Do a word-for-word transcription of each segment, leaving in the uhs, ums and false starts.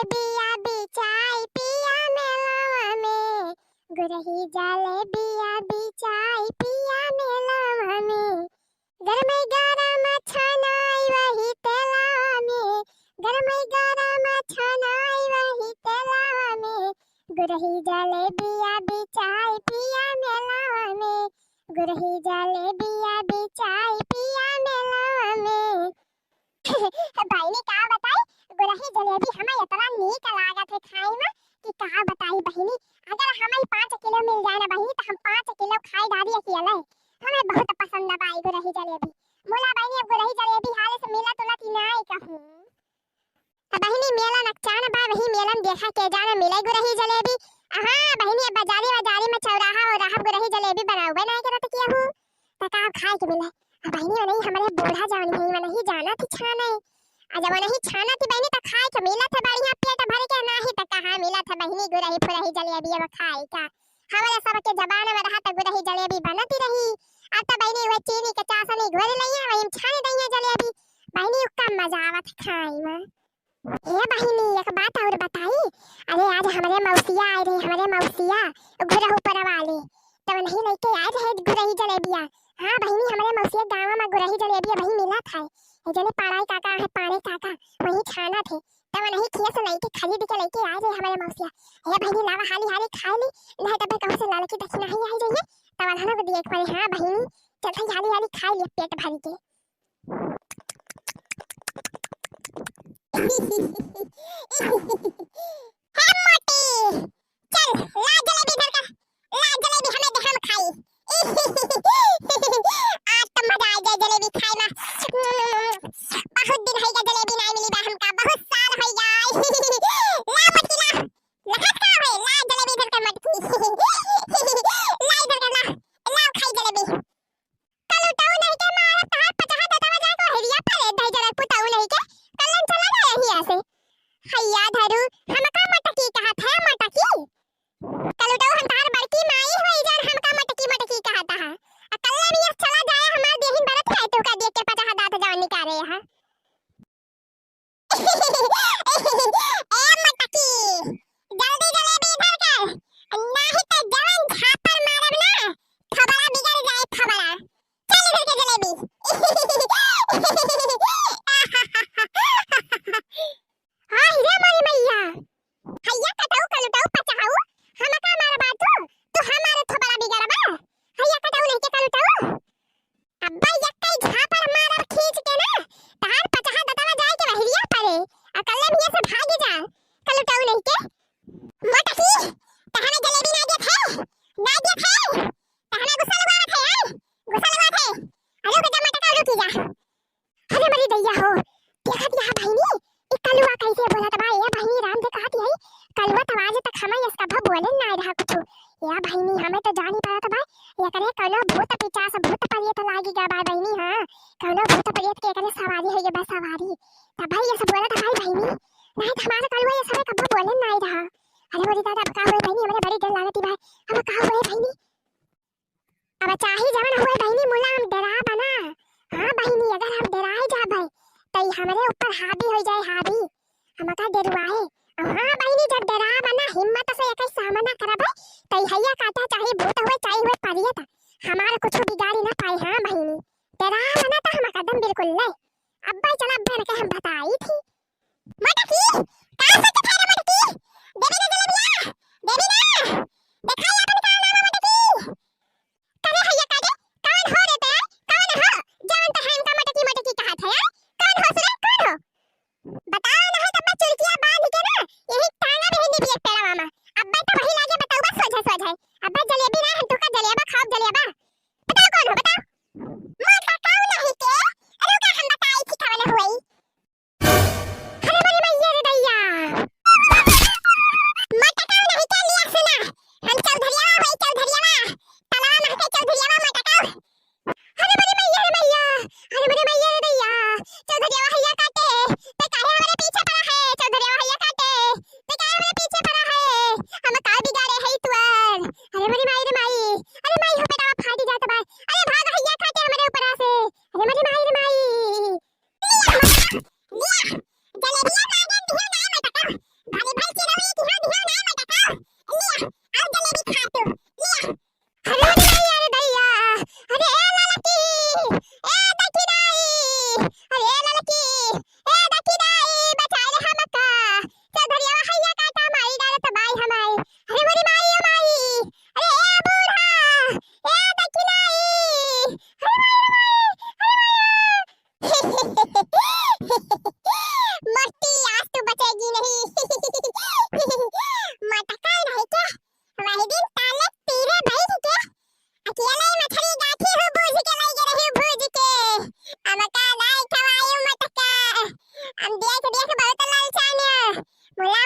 बिया बिचाई पिया मेलवा में, गुरही जलेबिया बिचाई पिया मेलवा में। गरमई गरम छनाई वही तेलवा में, गरमई गरम छनाई वही तेलवा में। गुरही जलेबिया बिचाई पिया मेलवा में, गुरही जलेबिया बिचाई पिया मेलवा में। बहिनी का बताई, गुरही जलेबी हमें इतना नीक लागत है खाए में कि का बताई बहिनी। अगर हमें पाँच किलो मिल जाए ना बहिनी, तो हम पाँच किलो खाई डाली अकेले। हमें बहुत पसंद बा ई गुरही जलेबी। मुला बहिनी, अब गुरही जलेबी हाल से मिलत उलत ही नाई कहूँ। तो बहिनी, मेला नकचान बा, वही मेला में देखा के जाने मिले गुरही जलेबी। हाँ बहिनी, अब बाजारी बाजारी में, चौराहा वौराहा गुरही जलेबी बनावे ना करत किया हूँ, तो का खाए के मिले। अब बहिनी, वनही हमरे बूढ़ा जानी है, वनही जाना थी छाने। आ जब वनही छाना थी बहिनी, तो खाए के मिलत है बढ़िया पेट भर के, नाही तो कहाँ मिलत है बहिनी गुरही फुरही जलेबी अब खाए का। हमरे सबके जबान में रहा तो गुरही जलेबी बनती रही। अब तो बहिनी वह चीनी के चाशनी घोर लइया, वही में छान दइया जलेबी। बहिनी, उ कम मजा आवत खाए में। ए बहिनी, एक बात और बताई। अरे, आज हमरे मौसिया आए रहे, हमरे मौसिया, गुरहु पर वाले। तब नहीं लेके आए रहे गुरही जलेबिया। हाँ बहिनी, हमरे मौसिया गाँव में गुरही जलेबिया वही मिलत है। ये जने पाड़ाई काका है, पाड़े काका, वही छाना थे। तब नहीं खिया से लेके खरीद के लेके आए रहे हमरे मौसिया। ए बहिनी, लावा हाली हाली खाए ली, नहीं तब कहूँ से ललकी दक्षिणा ही आई जाइए। तब अल्हना को दिए एक बार, हाँ बहिनी, चल भाई हाली हाली खाए लिए पेट भर के। हे मोटी, चल, ला जलेबी इधर का, ला जलेबी हमें दे, हम खाई। आज तो मजा आ गया जलेबी खाए में। बहुत दिन होइगा जलेबी नाई मिली बा हमका, बहुत साल होइगा। ला मोटी ला, लहत का है, ला जलेबी इधर का मटकी। ला इधर का ला, ला खाई जलेबी। कलुटऊ नहीं के मारब तहार पचहा दतवा जाके वहरिया परे दही जरा पुतऊ नहीं के। कल्लन चला गया हिया से। हैया धरू, हमका मटकी कहत है, मटकी। कलुटऊ हम तहार बड़की माई होई जान, हमका मटकी मटकी कहत है। आ कल्लन ये चला जाए हमार देहिन बरत है, तू का देख के पचहा दांत जान निकाले है। ए मटकी, जल्दी जलेबी इधर कर, नाही तो जवन झापड़ मारब ना, थबड़ा बिगड़ जाए, थबड़ा। चल इधर के जलेबी। हाँ, हीरा मोरी मैया। हैया कटऊ, कलुटऊ, पचहऊ, हमका मारबा तू? तू हमार थबड़ा बिगड़बा? हैया कटऊ नहीं के कलुटऊ। अब्बा यक्कई झापड़ मारब खींच के ना, तहार पचहा दतवा जाए के वहरिया परे, आ कल्ले मियाँ से भागी जा, कलुटऊ नहीं के। मोटकी, तहना जलेबी ना देत है, ना देत है, तहना गुस्सा लगावत है, हैं? गुस्सा लगावत है। अरे रुक जा मोटका, रुकी जा। अरे मरी दैया हो, देखत यहाँ बहिनी, ई कलुआ कैसे बोलत बा? ए बहिनी, राम दे कहत यही, कलुआ तो आज तक हमें इसका भा बोले ना रहा कुछ। ए बहिनी, हमें तो जानी पड़त बा, एकरे कौनो भूत पिचास, भूत प्रेत लागी गा बा बहिनी, हाँ, कौनो भूत प्रेत के एकरे सवारी होई बा, सवारी। तब भाई ऐसे बोलत भाई बहिनी, नहीं तो हमारा कलुआ ये समय कब बोले ना रहा। अरे मोरी दादा, अब का हुए बहिनी, हमारे बड़ी डर लागती भाई, अब का हुए बहिनी? अब चाहे जवन होए बहिनी, मुला हम डराब ना। हाँ बहिनी, अगर हम डराए जाबे, त ई हमरे ऊपर हावी हो जाए, हावी। हमका डरवाए। अब हाँ बहिनी, जब डराब ना, हिम्मत से एकर सामना करबे, त ई हैया काटा चाहे भूत होए, चाहे होए परियत, हमार कुछ बिगाड़ी ना पाए। हाँ बहिनी, डराब ना त हम एकदम बिल्कुल ले। अब्बे चला, अब्बे के हम बताई थी। मटकी, का सोचत है रे मटकी? देबी ना जलेबिया? देबी ना? देखाई आपन का नाम है मटकी? करे हैया का दे? कौन हो रे ते? कौन हो? जवन ते है इनका मटकी मटकी कहत है, हैं? कौन हो सुरे? कौन हो? बताओ ना है तब चुरकिया बांध के ना,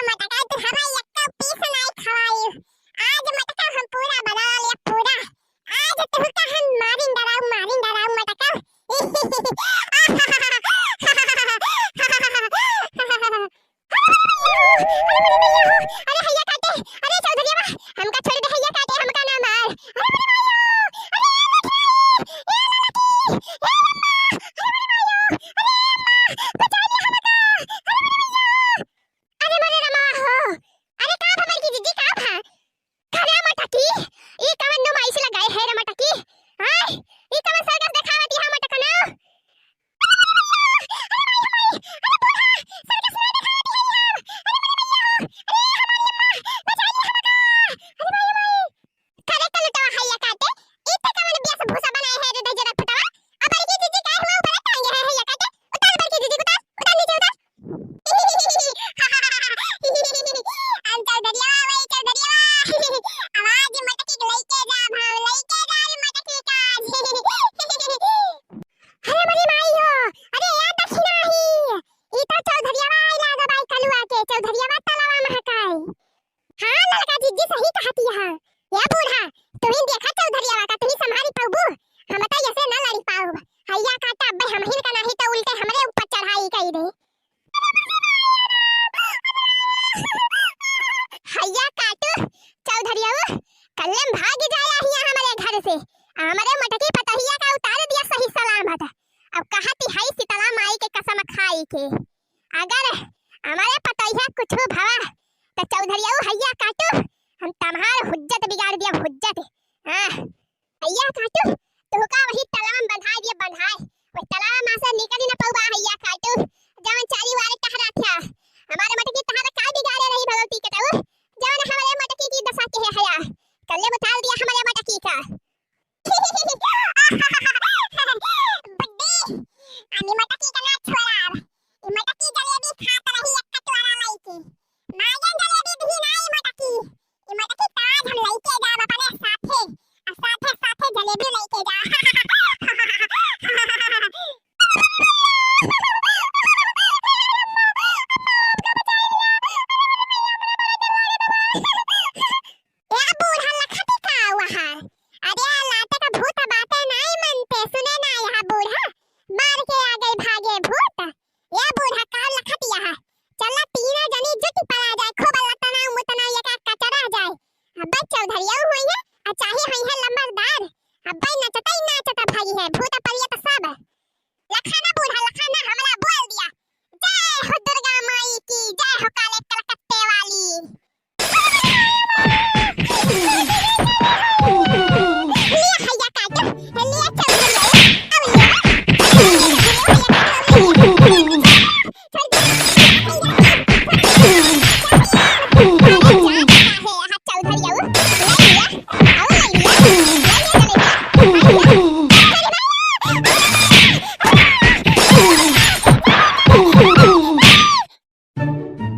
मटका, तू हमार एक्को पीस नाई खवाई। आज मटका हम पूरा बना ले, पूरा। आज तुहका हम मारिन डराऊ, मारिन डराऊ मटका। अरे भैया हो, अरे हैया काटे, अरे चौधरिया बा, हमका छोड़ दे, हैया काटे, हमका ना मार। अरे भैया हो, अरे ए ललकी, ए ललकी, ए अम्मा, अरे भैया हो, अरे अम्मा, बचा ले हमका, अरे भैया। अरे मोरे रमवा हो, अरे का भा बड़की जीजी, का भा? अरे मटकी, ई कवन नुमाइश लगाए है रे मटकी? आय, ई कवन सर्कस देखावत यहाँ मटकनो? अरे बूढ़ा, सर्कस में देखावत है यहाँ। अरे मोरे भैया, अरे हमारी अम्मा, बचाइए हमका। अरे भाई, भाई। करे कलुटवा हैया काटे, ई त कवन वेशभूषा बनाए है रे दहिजरा फुटवा? अब बड़की जीजी काहे हुआ ऊपर टांगे है हैया काटे? उतार बड़की जीजी, उतार, उतार नीचे उतार। हम चौधरिया, वही चौधरिया। आवाज मटकी के लइके जा, भाव लइके जा रे मटकी का। अरे मोरी माई हो, अरे या दक्षिणा ही। ई तो चौधरिया आई लागा बाई कलुआ के, चौधरिया तलवा महकाई। हाँ, ललका जीजी सही कहती है। या बूढ़ा, तुही देखा चौधरिया का, तुही संभारी पाउबू? हम तो ऐसे न लड़ी पाउब। हैया काटा, अब्बे हमहिन का नाही तो उल्टे हमरे ऊपर चढ़ाई कई दे। हैया काटू, चौधरिया, कल्ले में भाग जाया हिया हमरे घर से। हमरे मटकी पतहिया का उतार दिया सही सलामत। अब कहती है शीतला माई के कसम खाई के। अगर हमारे पतोहिया कुछ भवा, त चौधरिया हैया काटू, हम तम्हार हुज्जत बिगाड़ दिया, हुज्जत। हाँ, हैया काटू, तुहका वही तलावा में बंधाए दिया, बंधाए। वो तलावा में से निकल ही न पउबा, हैया काटू। जवन चारी वाले टहरा था, हमारे मटकी तहारा का बिगाड़े रही भगवती के तऊ, जवन हमारे मटकी की दशा के है हया। कल्ले उतार दिया हमारे मटकी का। बुड्ढी, हम ई मटकी के ना छोड़ाब। ई मटकी जलेबी खात रही एक कटोरा लइके। माया जलेबी भी ना ई मटकी। ई मटकी ताज हम लइके जाब अपने साथे। आ साथे साथे जलेबी लइके जा। ए बूढ़ा लखती का वहाँ? अरे लाटे का भूत बाटे नाई मनते, सुने ना यहाँ बूढ़ा, मार के आ गई भागे भूत। ए बूढ़ा का लखती यहाँ? चला तीनों जनी जुटी पड़ा जाए, खूब लतना मुतना ये का कचरा जाए। अब चौधरिया हुई है, आ चाहे हुई है लंबरदार। अब नचता ही नाचता भागी है, भूत परियत सब। लखाना बूढ़ा लखाना, हमरा बोल दिया। जय हो दुर्गा माई की, जय हो काले कलकत्ते वाली। लिया हैया काटो, लिया चल भैया, अब लिया। छोड़ दे। चौधरी आओ, ले लिया, आओ ले लिया, ले लिया, ले लिया।